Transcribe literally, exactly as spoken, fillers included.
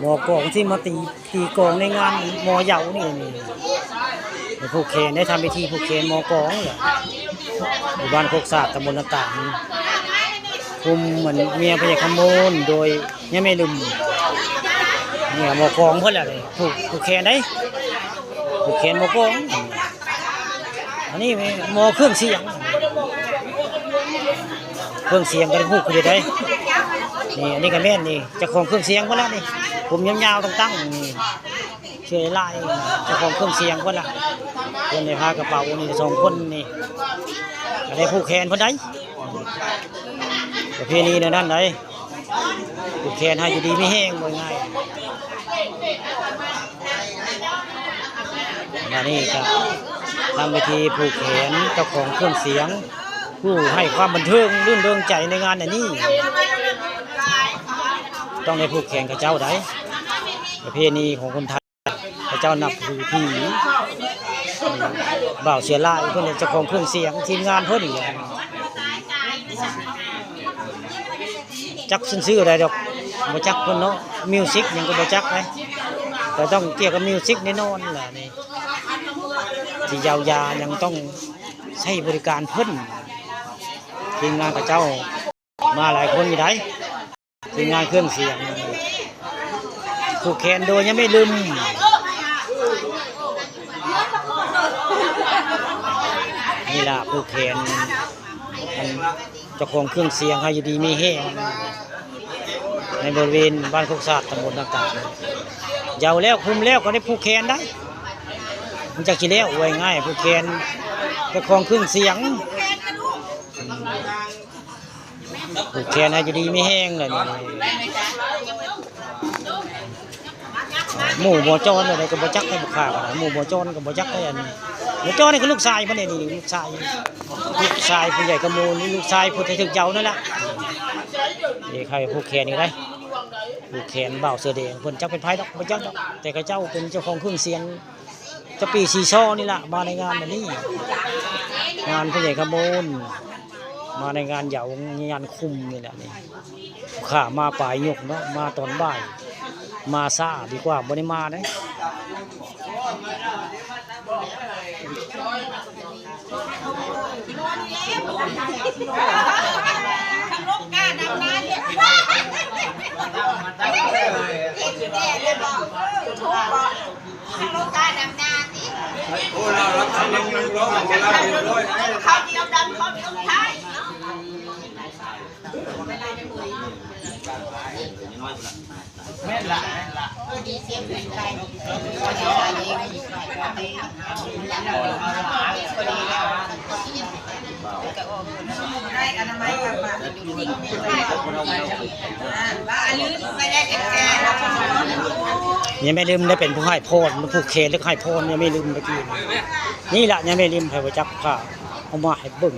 หมอกองที่มาตี ตีกองในงานหมอเหย้านี่ นี่ ผูกแขน ได้ทำพิธีผูกแขนหมอกองแหละ อยู่บ้านโคกสาด ตำบลนาต่าง คุมเหมือนเมียพญาคำมูล โดยย่าแม่ลืม เนี่ยหมอกองเพิ่นแหละนี่ ผูก ผูกแขนได้ ผูกแขนหมอกอง อันนี้หมอเครื่องเสียง เครื่องเสียงก็ได้ผูกอยู่ได้ นี่ อันนี้ก็แม่นนี่ เจ้าของเครื่องเสียงเพิ่นละนี่ ผมยาวๆตั้งๆ นี่ ชื่อลาย เจ้าของเครื่องเสียงเพิ่นละ เพิ่นได้พากระเป๋านี่สองคนนี่ ก็ได้ผูกแขนเพิ่นได้ ประเพณีแนวนั้นได้ ผูกแขนให้อยู่ดีมีแฮง ว่าง่าย อันนี้ก็ทำพิธีผูกแขนเจ้าของเครื่องเสียง ผู้ให้ความบันเทิงรื่นเริงใจในงานอันนี้ ต้องได้ผูกแขนกับเจ้าได้ ประเพณีของคนไทย พระเจ้านับถือผี บ่าวเสือลายเพิ่นเจ้าของเครื่องเสียง ทีมงานเพิ่น จักซื่อๆได้ดอก บ่จักเพิ่นเนาะ มิวสิกหยังก็บ่จักเลย แต่ต้องเกี่ยวกับมิวสิกแน่นอนล่ะนี่ สิยาวยายังต้องใช้บริการเพิ่น ทีมงานเขาเจ้ามาหลายคนอยู่ได้ ทีมงานเครื่องเสียง ผูกแขนโดยยังไม่ลืม นี่ล่ะผูกแขน อันเจ้าของเครื่องเสียงให้อยู่ดีมีแฮง ในบริเวณบ้านโคกสาด ตำบลต่างๆ เหย้าแล้วคุมแล้วก็ได้ผูกแขนได้ มันจักสิแล้ว ว่าง่าย ผูกแขนเจ้าของเครื่องเสียง ผูกแขนให้อยู่ดีมีแฮงเลยนี่ หมู่บ่จอนอะไรก็บ่จักได้ บ่ข่าวอะไร หมู่บ่จอนก็บ่จักได้ อันนี้บ่จอนนี่คือลูกชายเพิ่นนี่ นี่ลูกชาย ลูกชายผู้ใหญ่กระมูล นี่ลูกชายผู้ที่ถูกเหย้านั่นแหละ นี่ใครผูกแขนนี่ได้ ผูกแขนบ่าวเสื้อแดง เพิ่นจักเป็นไผดอก บ่จักดอก แต่เขาเจ้าเป็นเจ้าของเครื่องเสียง จะปีสีซอนี่ล่ะ มาในงานอันนี้ งานผู้ใหญ่กระมูล มาในงานเหย้า งานคุมนี่แหละนี่ ข้ามาปลายยกเนาะ มาตอนบ่าย มาช้าดีกว่า บ่ได้มาเด้ ยังไม่ลืมได้เป็นผู้ให้พร ผู้เคนหรือให้พร ยังไม่ลืมตะกี้ นี่แหละยังไม่ลืม ไผบ่จักผ้าเอามาให้เบิ่ง